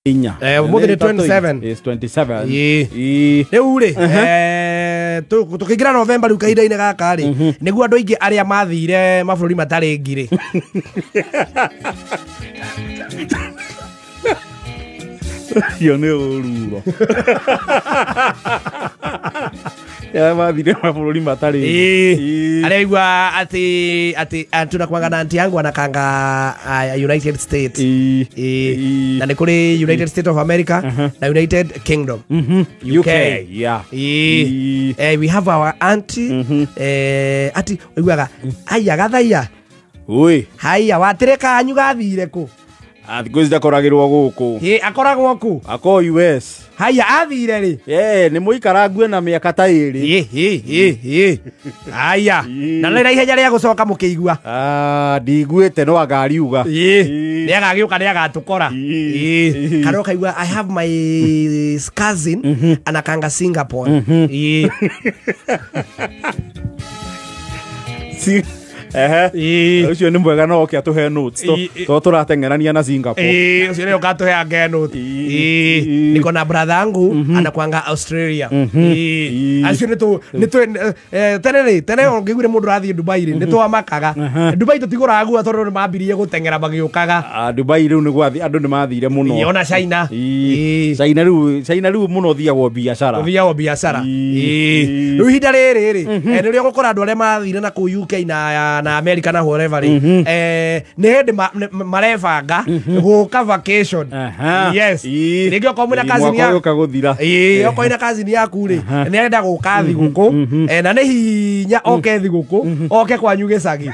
Inya. Ũmũthĩ nĩ 27. Yes, 27. Ĩĩ. Ĩĩ. Rĩu rĩ, tũkĩingĩra November rĩu kahinda-inĩ gaka rĩ, nĩguo andũ aingĩ arĩa mathire mabũrũri matarĩ ngirĩ. Iyo nĩ ũruro. Arĩa mathire mabũrũri matarĩ. Ĩĩ. Ĩĩ. Arĩa aigua atĩ tunakuanga na aunty yangu anakanga United States. Ĩĩ. Ĩĩ. Ĩĩ. Na nĩ kũrĩ United States of America na United Kingdom. UK. Yeah. Ĩĩ. Ĩĩ. We have our auntie, ati ũiguaga aya gathaia. Ui. Haiya watĩrĩ kanyu gathire kũ? Ah, thikũ ici ndakoragĩrwo gũkũ. Ĩ akoragwo kũ? Ako US. Haiya athire rĩ? Nĩ mũikarangue na mĩaka ta ĩrĩ. Ĩ ĩ ĩ ĩ. Haiya. Ĩ. Na nĩ ihenya rĩa gũcoka mũkĩigua. Ah, ndiguĩte no angariuga. Ĩ. Ĩ. Nĩ agagĩũka nĩ agatũkora. Ĩ. Ĩ. Ĩ. Kana ũkaigua I have my cousin anakanga Singapore. Ĩ. Ehe. Ĩ. Ũcio nĩ mwega no oke atũhe notes Ĩ. to tũrateng'erania na Singapore. Ĩ, ũcio nĩ ũkatũhe ngeno. Ĩ. Ĩ. Ĩ. Niko na brother yangu anakuanga Australia. Ĩ. Ĩ. Acio nĩ tũ nĩ tũ tene rĩ, tene ũngĩiguire mũndũ ũrathiĩ Dubai rĩ, nĩ twamakaga. Dubai tũtigũraga guo tondũ nĩ mambirie gũteng'era magĩũkaga. Ah, Dubai rĩu nĩ gwathi andũ nĩ mathire mũno. Ĩ, ona China. Ĩ. Ĩ. China rĩu mũno thiagwo biacara. Ũthiagwo biacara. Ĩ. Ĩ. Rĩu ihinda rĩrĩ rĩ, nĩrĩo gũkora andũ arĩa mathire na kũu UK na America na wherever rĩ, nĩ hĩndĩ marebanga gũka vacation. Aha. Yes. Ĩ. Rĩngĩ okorwo mwĩna Ĩ, cousin mwaka ya ũyũ ũka gũthira. Ĩ, okorwo ina cousin yaku rĩ, nĩ arenda gũka thigũkũ, na nĩ hinya oke thigũkũ oke kwanyu gĩcagi.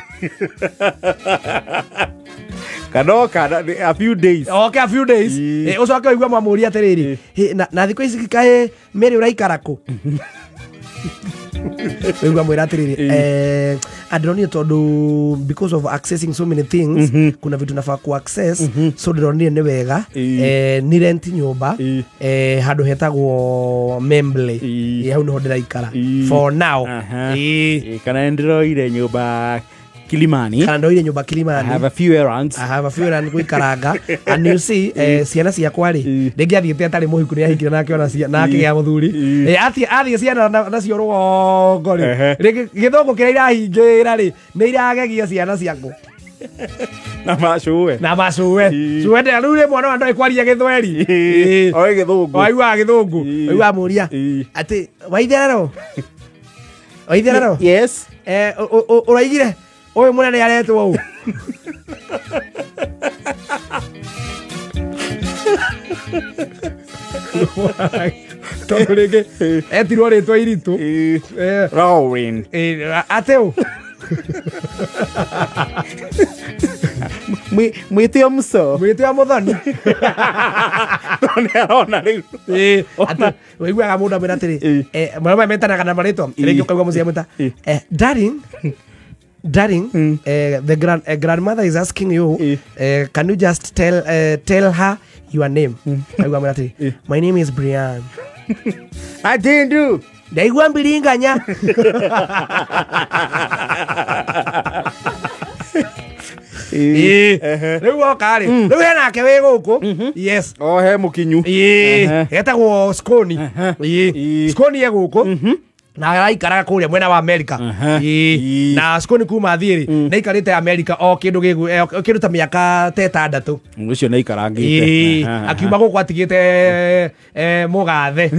Kana oka a few days. Oke a few days. Ĩ. Ũcoke ũigue mwamũria atĩrĩrĩ, "Hĩ, na thikũ ici kaĩ Mary ũraikara kũ?" Ũigua mwĩra atĩrĩrĩ, andĩronire tondũ because of accessing so many things, kuna vitu nafaa ku access, so ndĩronire nĩ wega Ĩ. ni rent nyũmba Ĩ. handũ hetagwo Membley. Ĩ. Hau nĩho ndĩraikara Ĩ. for now. Aha. Ĩ. Ĩ, kana nĩndĩroire nyũmba Kilimani. Kana ndoire nyũmba I Kilimani. have a few errands. I have a few errands gũikaranga and you see, ciana ciakwa rĩ, Ĩ. rĩngĩ athiĩte atarĩ mũhiku nĩ ahikire nake ona na akĩgĩa mũthuri. Ĩ. Athiĩ ciana nacio rũgongo rĩ, Ehe. rĩngĩ gĩthũngũ kĩrĩa irahingĩra rĩ, nĩ iragegia ciana ciakwa. Na macũwe. Na macũwe. Ĩ. Cũwe ndĩ rĩu rĩ mwana wa ndoĩ kwaria gĩthweri. Ĩ. Oĩ gĩthũngũ. Waiguaga gĩthũngũ. Ĩ. Waiguaga mũria Ĩ. atĩ waitherero waitherero. Yes. Ũraigire ũyũ mũnene aretwo ũ? Tondũ rĩngĩ etirwo rĩtwa iritũ. Ĩ. Rowing. Atĩ ũ? Mwĩte o mũco. Mwĩtĩ wa mũthoni. No nĩ arona rĩu. Ĩ, atĩ ũiguaga mũndũ amwĩra atĩrĩ, Ĩ. marĩa metanaga na marĩtwa Ĩ. rĩngĩ ũkaigua mũciĩ amwĩta, Ĩ. Darling, darling, the grandmother is asking you, Ĩ. can you just tell her your name? Kaigua amwĩra atĩrĩ, Ĩ. my name is Brian. I didn't do. Ndaigua mbiringanya. Ĩ. Ĩ. Rĩu woka rĩ, rĩu henake wĩ gũkũ, yes. O he mũkinyu. Ĩ, Ehe. getagwo Sconi. Ĩ. Ĩ. Sconi e gũkũ na araikaraga kũrĩa mwena wa America. Aha. Ĩ. Ĩ. Na Sconi kuma athiĩ rĩ, nĩ aikarĩte America o kĩndũ kĩndũ ta mĩaka ta ĩtandatũ. Ũcio nĩ aikarangĩte. Ĩ, akiuma gũkũ atigĩte mũgathe.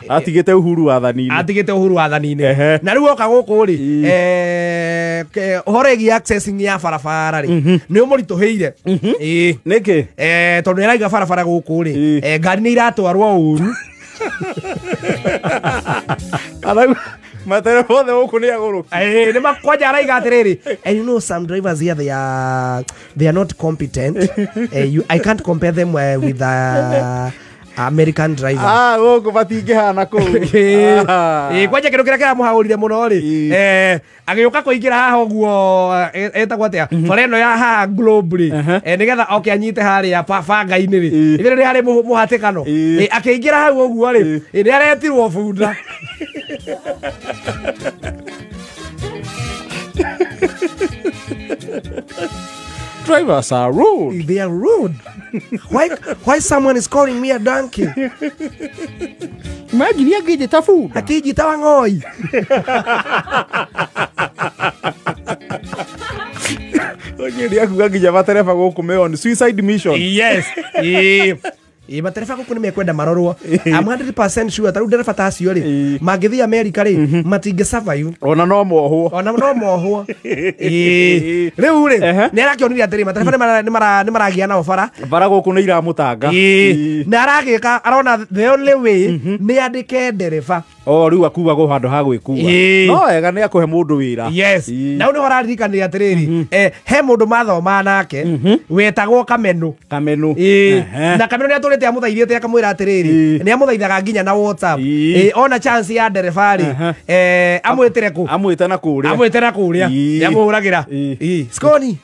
Atigĩte Uhuru wathani-inĩ. Atigĩte Uhuru wathani-inĩ. Ehe. Na rĩu oka gũkũ rĩ, Ĩ. ũhoro ĩgiĩ accessing ya barabara rĩ, nĩ ũmũritũhĩire. Ĩ. Nĩkĩ? Tondũ nĩ araiga barabara gũkũ rĩ, Ĩ. ngari nĩ iratwarwo ũru. Arauga matereba othe gũkũ nĩ agũrũki. Nĩ kwanja araiga atĩrĩrĩ, and you know some drivers here, they are not competent. I can't compare them with American driver. Ah, gũkũ matingĩhana kũu. Ah. Ĩ, kwanja kĩndũ kĩrĩa kĩramũhagũrire mũno rĩ, Ĩ. Agĩũka kũingĩra haha ũguo, etagwo atĩa bara ĩno ya haha Globe rĩ, Aha. nĩgetha oke anyite harĩa banga-inĩ rĩ, Ĩ. ithe nĩ harĩ mũhatĩkano. Ĩ. Akĩingĩra hau ũguo rĩ, nĩ aretirwo bunda. Drivers are rude. They are rude. Why someone is calling me a donkey? Imagine angĩnjĩta bunda. Akĩnjĩta wang'oi. Ũcio akuga nginya matereba gũkũ me on suicide mission. Yes. Ĩ matereba gũkũ nĩ mekwenda marorwo. I'm 100% sure ta rĩu ndereba ta acio rĩ mangĩthiĩ America rĩ matingĩ survive. Ona no mohwo. Ona no mohwo. Ĩ rĩu rĩ nĩ arakĩonire atĩrĩ matereba nĩ maragia nao bara. Bara gũkũ nĩ iramũtanga. Na aragĩka arona the only way nĩ andĩke ndereba. O rĩu akuagwo handũ ha gwĩkua. No wega nĩ akũhe mũndũ wĩra. Yes. Na rĩu nĩho araririkanire atĩrĩrĩ he mũndũ mathomaga nake wetagwo Kameno. Kameno. Na Kameno nĩ atũrĩte amũthaithĩte akamwĩra atĩrĩrĩ nĩ amũthaithaga nginya na WhatsApp. Ona chance ya ndereba rĩ amwĩtĩre kũ? Amwĩte na kũrĩa. Amwĩte na kũrĩa. Nĩ amũhũragĩra. Skoni.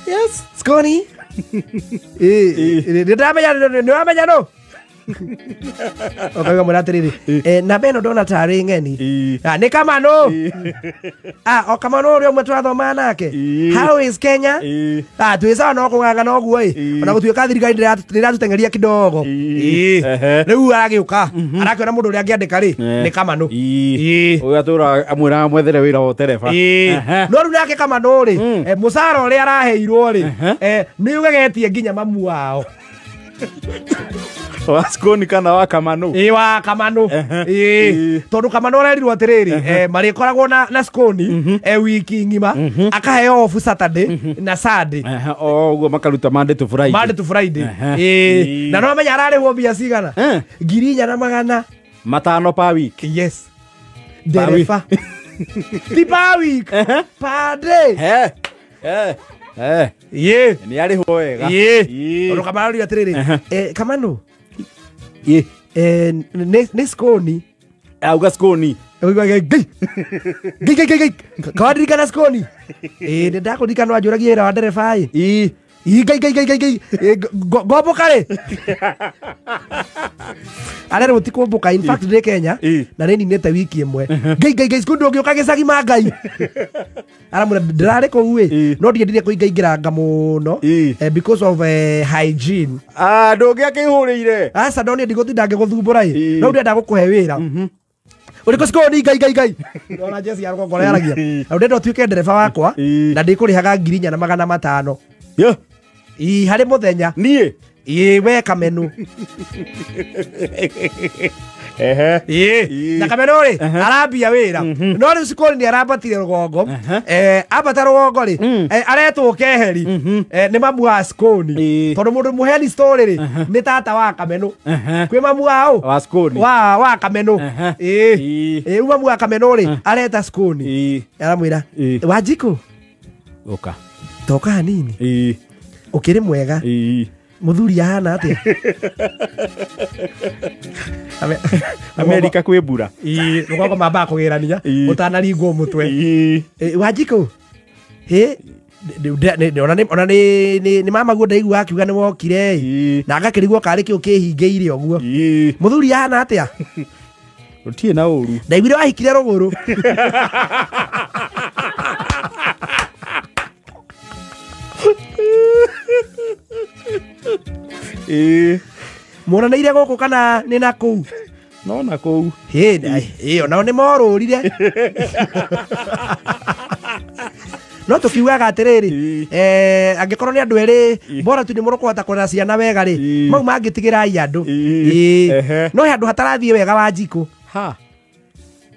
Yes. Skoni. Nĩ ndamenya nĩ wamenya no. Okauga mwĩra atĩrĩrĩ namba ĩno ndona tarĩ ng'eni. Nĩ Kamano. O Kamano ũrĩa ũmwe tũrathomaga nake. How is Kenya? Twĩ sawa no kũng'ang'ana ũguo ĩ. Ona gũtuĩka thirikari ndĩratũteng'eria kidogo. Rĩu aragĩũka arakĩona mũndũ ũrĩa angĩandĩka rĩ nĩ Kamano. Ũyũ atũra amwĩraga mwethere wĩra wa ũtereba. No rĩu nake Kamano rĩ mũcara ũrĩa araheirwo rĩ nĩ ũgegetie nginya mamu wao. Wa Skoni kana wa Kamano? Ĩ wa Kamano. Ĩ tondũ Kamano arerirwo atĩrĩrĩ marĩkoragwo na Skoni wiki ng'ima akaheo off Saturday na Sunday. O ũguo makaruta Monday to Friday. Monday to Friday. Ĩ na no amenya ararĩhwo mbia cigana? 4,500 per week. Yes. Ndereba. Ti per week. Per day. Ĩ nĩ arĩhwo wega. Ĩ tondũ Kamano arauga atĩrĩrĩ Kamano nĩ Skoni. Auga Skoni. Ngai ngai ngai ngai kawaririkana Skoni. Nĩ ndakũririkana wanjũragia wĩra wa ndereba ĩ. Ngai ngai ngai ngai ngomboka rĩ. Arerwo ti kũmbũka in fact ndĩ Kenya na nĩ ninĩte wiki ĩmwe. Ngai ngai ngai Skoni ndũngĩũka gĩcagi ma Ngai. Aramwĩra ndĩrarĩ kũu ĩ no ndiendire kũingaingĩranga mũno because of hygiene. Ndũngĩakĩihũrĩire. Aca ndonire ndigũtinda ngĩgũthumbũra ĩ no ndĩrenda gũkũhe wĩra. Ũrĩkũ Skoni ngai ngai ngai. Ndona Jesse ya rũgongo yaragia. Na ndĩrenda ũtuĩke ndereba wakwa na ndĩkũrĩhaga 4,500. Yo. Ĩ harĩ mũthenya. Niĩ. Ĩ we Kameno. Ĩ na Kameno rĩ arambia wĩra. No rĩu Skoni nĩ arambatire rũgongo. Ambata rũgongo rĩ aretwo keheri nĩ mamu wa Skoni. Tondũ mũndũ mũheani story rĩ nĩ tata wa Kameno. Kwĩ mamu wa ũ? Wa Skoni. Wa Kameno. Ĩ rĩu mamu wa Kameno rĩ areta Skoni. Aramwĩra Wanjikũ. Ũka. Toka hanini. Ũkĩrĩ mwega. Mũthuri ahana atĩa? Amerika kwĩ mbura. Rũgongo mambaga kũgĩrania ũtanaringwo mũtwe. Wanjikũ. Ona nĩ mama guo ndaigua akiuga nĩ wokire na ngakĩrigwo karĩ kĩũ kĩhingĩire ũguo. Mũthuri ahana atĩa? Gũtirĩ na ũru. Ndaiguire wahikire rũgũrũ. Muonanĩire gũkũ kana nĩ na kũu? No na kũu. Ĩ onao nĩ morũrire. No tũkiugaga atĩrĩrĩ angĩkorwo nĩ andũ erĩ bora tu nĩ mũrũkũhota kũrera ciana wega rĩ mau mangĩtigĩrai andũ. No he handũ hatarathiĩ wega Wanjikũ.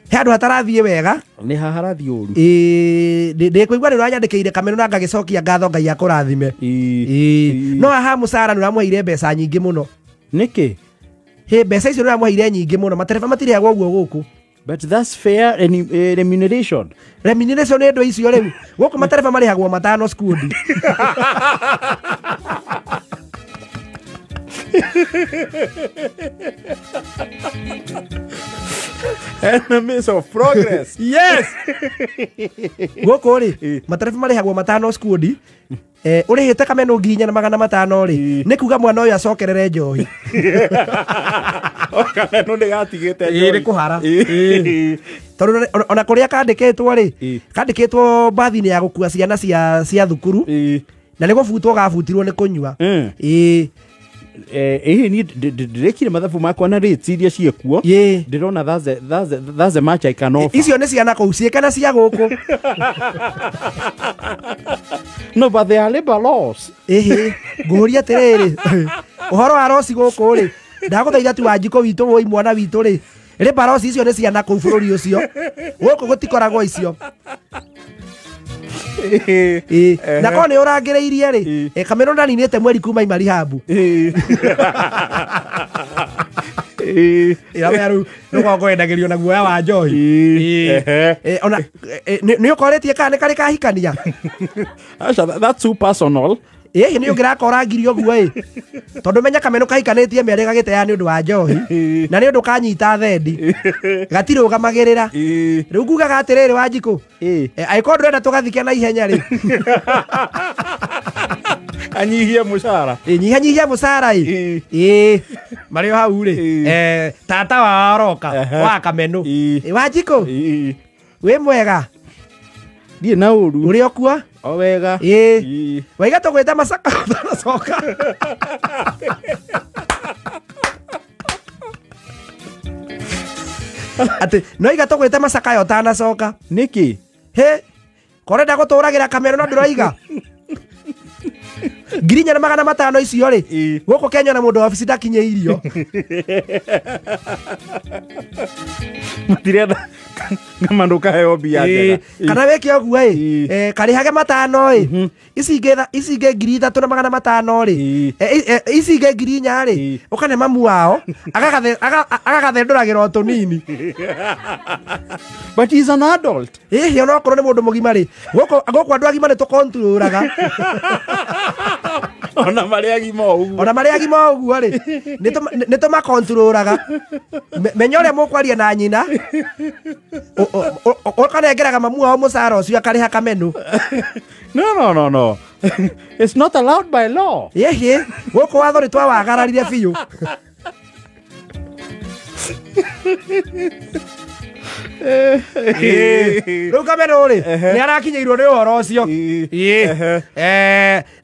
He handũ hatarathiĩ wega. Nĩ ha harathiĩ ũru. Ndĩkũigua nĩ ũranyandĩkĩire Kameno na ngagĩcokia ngatho Ngai akũrathime. No haha mũcara nĩ ũramũheire mbeca nyingĩ mũno. Nĩkĩ? Hĩ mbeca icio nĩ ũramũheire nyingĩ mũno matereba matirĩhagwo ũguo gũkũ. But that's fair remuneration. Remuneration nĩ ndũ icio rĩu. Gũkũ matereba marĩhagwo 5 skundi. Enemies of progress. Yes. Gũkũ rĩ matereba marĩhagwo 5 skundi. Ũrĩhĩte Kameno 4,500 rĩ nĩ kuga mwana ũyũ acokerere njohi. Kameno nĩ gatigĩte njohi. Nĩ kũhara. Tondũ ona kũrĩa kandĩkĩtwo rĩ kandĩkĩtwo mbathi-inĩ ya gũkua ciana cia thukuru. Na nĩ gũbutwo gabutirwo nĩ kũnyua. Ĩĩ. Ĩĩ ni ndĩrekire mathabu makwa na rates iria ciĩkuo. Ndĩrona that's a match I can offer. Icio nĩ ciana kũu ciĩ kana cia gũkũ. No, but they are labor laws. Ĩhĩ, ngũria atĩrĩrĩ, ũhoro wa roci gũkũ rĩ, ndagũthaitha tu Wanjikũ witũ woi mwana witũ rĩ, labor laws icio nĩ ciana kũu bũrũri ũcio. Gũkũ gũtikoragwo icio. Ĩĩ. Na korwo nĩ ũrangĩrĩirie rĩ, Kameno ndaninĩte mweri kuma ima rihabu. Ĩramenya rĩu nĩgũkorwo kwendagĩrio na guoya wa njohi. Ona nĩ ũkoretie kana nĩ karĩ kahikania? Aca, that's too personal. Ĩĩ, nĩ ũngĩrakora ngiri ũguo ĩ. Tondũ menya Kameno kahikanĩtie mĩarĩ gagĩteya nĩ ũndũ wa njohi. Na nĩ ũndũ kanyita thendi. Gatirũgamagĩrĩra. Rĩu ngugaga atĩrĩrĩ Wanjikũ. Angĩkorwo ndũrenda tũgathike na ihenya rĩ. Anyihie mũcara. Nyihanyihia mũcara ĩ. Ĩĩ. Marĩ o hau rĩ. Tata wao aroka wa Kameno. Wanjikũ. Wĩ mwega? Ndiĩ na ũru. Ũrĩ o kuo? O wega. Ĩĩ. Waiga tũgwĩta macaka ũtanacoka. Atĩ no iga tũgwĩte macakaya ũtanacoka. Nĩkĩ? Hĩ, korenda gũtũragĩra Kameno no ndũraiga. 4,500 icio rĩ, gũkũ Kenya na mũndũ wa obici ndakinyĩirio. Matirenda Kamano kaheo mbia njega. Kana wĩke ũguo ĩ, karĩhage 5 ĩ, ici ingĩ 3,500 rĩ, ici ingĩ 4,000 rĩ, ũkane mamu wao, agagathendũragĩra o tũnini. But he's an adult. Ĩhĩ, ona okorwo nĩ mũndũ mũgima rĩ, gũkũ andũ agima nĩ tũkontrũraga. Ona marĩ agima o ũguo. Ona marĩ agima o ũguo rĩ, nĩ tũmakontrũraga. Menya ũrĩa mũkwaria na nyina, ũkanengeraga mamu wao mũcara ũcio akarĩha Kameno. No, no, no, no. It's not allowed by law. Ĩhĩ, gũkũ watho nĩ twawagararire biũ. Rĩu Kameno rĩ, nĩ arakinyĩirwo nĩ ũhoro ũcio.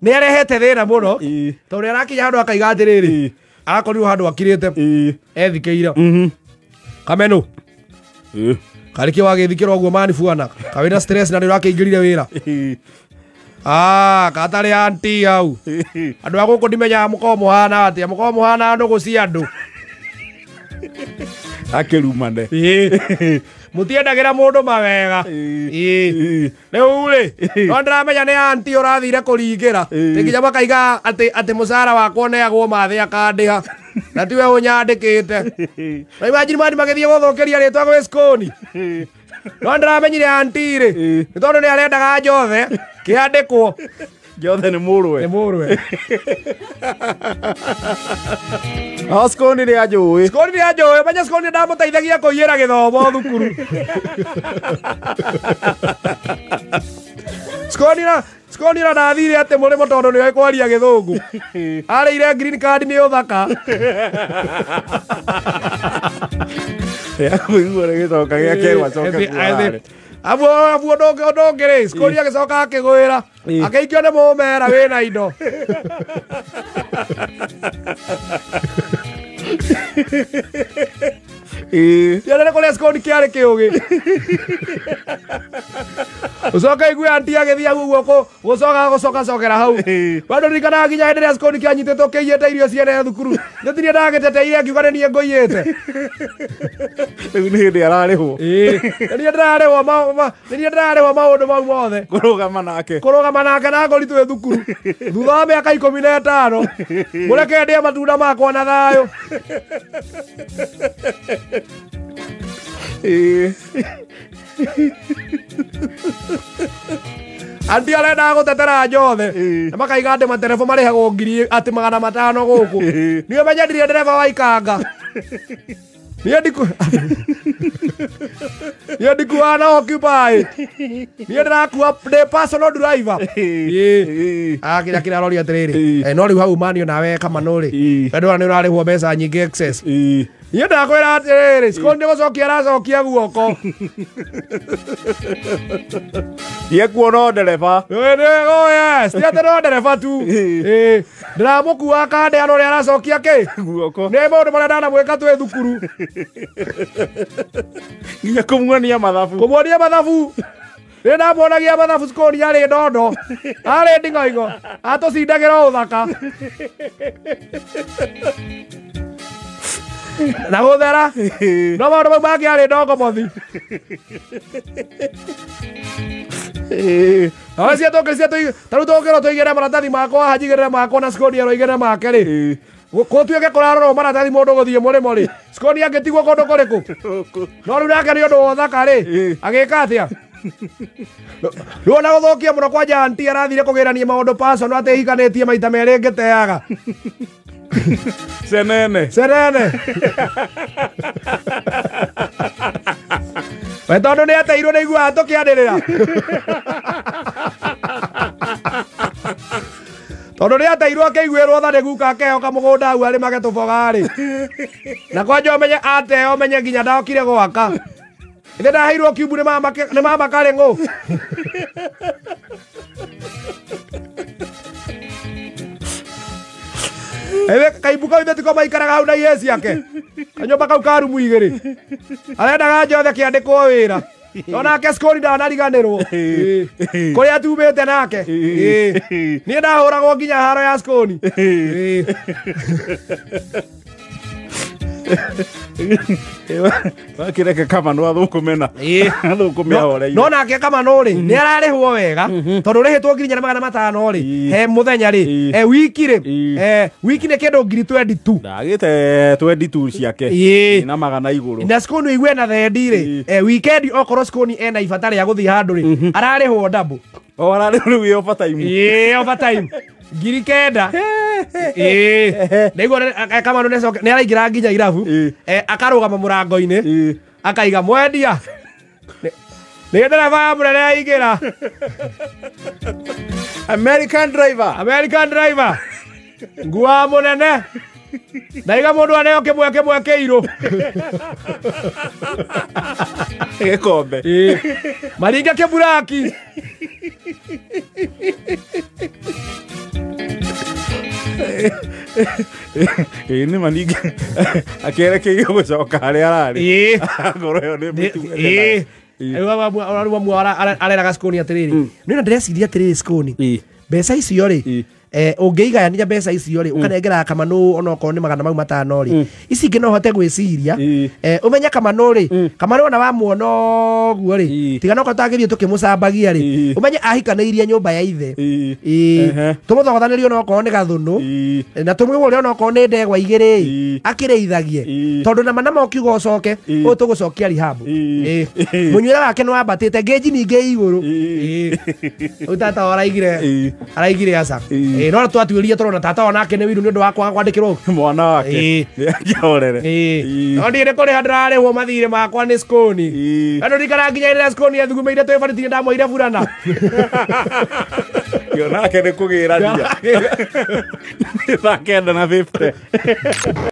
Nĩ arehete thĩna mũno, tondũ nĩ arakinya handũ akaiga atĩrĩrĩ, arakorirwo handũ akirĩte, ethikĩire. Kameno. Karĩ kĩ wagĩthikĩra ũguo mani buana, kawĩna stress na nĩ ũrakĩingĩrire wĩra. Katarĩ anti hau. Andũ a gũkũ ndimenyaga mũkoragwo mũhana atĩa, mũkoragwo mũhana ndũgũ cia andũ. Akĩrumane. Mũtiendagĩra mũndũ mawega. Rĩu rĩ, no ndĩramenya nĩ anti ũrathire kũringĩra. Nginya makaiga atĩ mũcara wakwa ũneagwo mathĩ akandĩha. Na tiwe ũnyandĩkĩte. Na imagine mani magĩthiĩ gũthũkĩria rĩtwa gwĩ Skoni. No ndĩramenyire anti rĩ, nĩ tondũ nĩ arendaga njothe kĩandĩkwo. Njothe nĩ mũrũwe. Nĩ mũrũwe. O Skoni nĩ anjũĩ. Skoni nĩ anjũĩ, menya Skoni ndamũteithagia kũiyĩra gĩthomo thukuru. Skoni na ndathire atĩ mũrĩmo tondũ nĩoĩ kwaria gĩthũngũ. Arĩire green card nĩ ũthaka. Kũigua nĩ gĩcoka gĩa kerũ acoke kuoha. Abu ũndũ ũngĩ rĩ, Skoni agĩcoka akĩgwĩra. Akĩikio nĩ mũmera wĩna indo. Tiarĩ kũrĩa Skoni kĩarĩ kĩũgĩ. Ũcoke igue anti agĩthiĩ hau ũguo gũcoka gũcokacokera hau. We ndũririkanaga nginya hĩndĩ ĩrĩa Skoni kĩanyitĩtwo kĩiyĩte irio ciene thukuru. Nĩ tinie ndagĩteteire akiuga nĩ niĩ ngũiyĩte. Rĩu nĩ hĩndĩ ararĩhwo. Nĩ niĩ ndĩrarĩhwo nĩ niĩ ndĩrarĩhwo maũndũ mau mothe. Kũrũgama nake. Kũrũgama nake na ngori twĩ thukuru. Thutha wa mĩaka 15. Mũreke ndĩe matunda makwa na thayũ. Anti arendaga gũtetera njothe. Na makaiga atĩ matereba marĩhagwo ngiri atĩ 500 gũkũ. Niĩ menye ndirĩ ndereba wa ikanga. Niĩ ndikuaga na occupy. Niĩ ndĩrakua ndĩ personal driver. Kĩrĩa kĩraroria atĩrĩrĩ. No rĩu hau manio nawe Kamano rĩ. We ndũra nĩ ũrarĩhwo mbeca nyingĩ excess. Niĩ ndakwĩra atĩrĩrĩ, Skoni nĩ gũcokia aracokia guoko. Thiĩ kuona ndereba. Oh yes, ti atĩ no ndereba tu. Ndĩramũkua akandeana ũrĩa aracokia kĩ? Guoko. Nĩ maũndũ marĩa ndanamwĩka twĩ thukuru. Nginya kũmuonia mathabu. Kũmuonia mathabu. Nĩ ndamuonagia mathabu Skoni arĩ ndondo. Arĩ nding'oing'o. Atũcindagĩra ũthaka. Na gũthera. No maũndũ mau mangĩ arĩ ndongomothi. No cia tũngĩ ta rĩu tũngĩrwo tũigĩre maratathi makwa haha njigĩrĩre makwa na Skoni aroigĩrĩre make rĩ. Gũtuĩke kũrarorwo maratathi mũndũ gũthiĩ mũrĩmo rĩ. Skoni angĩtigwo kũndũ kũrĩkũ? No rĩu nake nĩ ũndũ wa ũthaka rĩ, agĩka atĩa? Rĩu ona gũthũkia mũno kwanja anti arathire kũgĩrania maũndũ personal atĩ hikanĩtie maita merĩ ngĩteaga. Senene. Senene. We tondũ nĩ ateirwo nĩ aiguaga tũkĩanĩrĩra. Tondũ nĩ ateirwo akĩiguĩrwo tha nĩ guka akehoka mũgũnda hau arĩmage tũboga rĩ. Na kwanja ũmenye ateo ũmenye nginya ndokire gwaka. Ithe ndaheirwo kiumbu nĩ mama Karĩng'ũ. Ewe kaimbu kau ithe tiko maikaraga hau na ihĩĩ ciake. Kanyũmba kau ka rumu igĩrĩ. Arendaga njothe kĩandĩkwo wĩra. No nake Skoni ndanariganĩrwo. Kũrĩa tumĩte nake. Niĩ ndahũragwo nginya haro ya Skoni. Wakĩreke Kamano athũkũme na. Athũkũme ahoreire. No nake Kamano rĩ, nĩ ararĩhwo wega tondũ ũrĩhĩtwo 4500 rĩ he mũthenya rĩ, wiki rĩ, wiki nĩ kĩndũ 22,000. Ndagĩte 22 ciake. Na magana igũrũ. Na Skoni igue na thendi rĩ, weekend okorwo Skoni ena ibata rĩa gũthiĩ handũ rĩ, ararĩhwo double. O ararĩhwo rĩu overtime. Ĩĩ overtime. 9,000. Ndaigua Kamano nĩ araingĩra nginya irabu, akarũgama mũrango-inĩ, akaiga mwendia. Nĩ ndereba ya mũnene aingĩra. American driver. American driver. Ngua mũnene. Ndaiga mũndũ aneo kĩmwe kĩmwe kĩirũ. Gĩkombe. Maringa kĩburaki. Ĩĩ nĩ maningi akĩerekeire gũcoka harĩa ararĩ. Ngoro ĩyo nĩ mũtu. Rĩu amwe areraga Skoni atĩrĩrĩ, nĩ ndĩreciria atĩrĩrĩ Skoni, mbeca icio rĩ, ũngĩigayania mbeca icio rĩ, ũkanengera Kamano onokorwo nĩ 500 rĩ, ici ingĩ no hote gwĩciria, ũmenye Kamano rĩ, Kamano ona wamuona ũguo rĩ, tiga no korwo twagĩthiĩ tũkĩmũcambagia rĩ, ũmenye ahikanĩirie nyũmba ya ithe. Tũmũthogothanĩrie onokorwo nĩ gathũnũ, na tũmũgũre onokorwo nĩ ndegwa igĩrĩ, akĩrĩithagie, tondũ nama nama ũkiuga ũcoke, ũyũ tũgũcokia rehab. Mũnyuĩre wake nĩ wambatĩte, ngĩnji ningĩ igũrũ. Rĩu tata araigire aca. No twatuĩrie tũrona tata onake nĩ wiru nĩ ũndũ wa kwaga kwandĩkĩrwo mwana wake. Nĩ akĩhorere. No ndiĩ nĩ kũrĩha ndĩrarĩhwo mathirĩ makwa nĩ Skoni. Andũ ndikara nginya rĩrĩa Skoni ethugumĩire twĩ bariti ndamwoire burana. Yo nake nĩ kũgĩrania. Nĩ thaa 9:50.